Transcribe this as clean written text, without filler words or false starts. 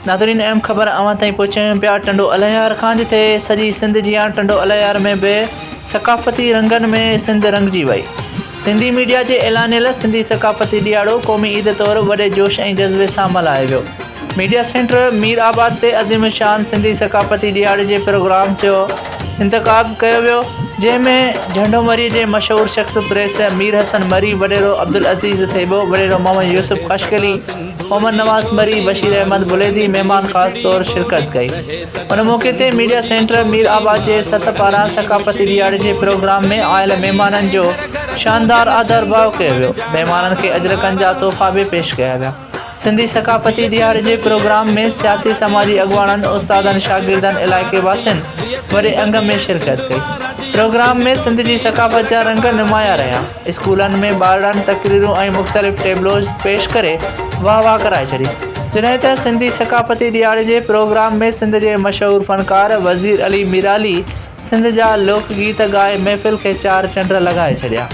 ناظرين اهم خبر اوهان تائين پهچايون پيا ٽنڊو الهيار کان جتي سڄي سنڌ جيان ٽنڊو الهيار ۾ به ثقافتي رنگن ۾ سنڌ رنگجي وئي. سنڌي ميڊيا جي اعلانيل سنڌي ثقافتي ڏهاڙو قومي عيد طور وڏي جوش ۽ جذبي سان ملهايو ويو. ميڊيا سينٽر مير آباد تي عظيم الشان سنڌي ثقافتي ڏهاڙي جي پروگرام جو انتخاب ڪيو ويو، جنهن ۾ جهنڊو مريء جي مشهور شخص پريس مير حسن مري، وڏيرو عبدالعزيز ٿيٻو، وڏيرو محمد يوسف خاشقلي، محمد نواز مري، بشير احمد بليدي مهمان خاص طور شرڪت ڪئي. ان موقعي تي ميڊيا سينٽر مير آباد جي ست پاران ثقافتي ڏهاڙي جي پروگرام ۾ آيل مهمانن جو شاندار آڌرڀاء ڪيو ويو. مهمانن کي اجرڪن جا تحفا به پيش ڪيا ويا. سنڌي ثقافتي ڏهاڙي جي پروگرام ۾ سياسي سماجي اڳواڻن، استادن، شاگردن، علائقي واسين وڏي انگ ۾ شرڪت ڪئي. پروگرام ۾ سنڌ جي ثقافت جا رنگ نمايان رهيا. اسڪولن ۾ ٻارڙن تقريرون ۽ مختلف ٽيبلوز پيش ڪري واهه واهه ڪرائي ڇڏي. جڏهن ته سنڌي ثقافتي ڏهاڙي جي پروگرام ۾ سنڌ جي مشهور فنڪار وزير علي ميرالي سنڌ جا لوڪ گيت ڳائي محفل کي چار چنڊ لڳائي ڇڏيا.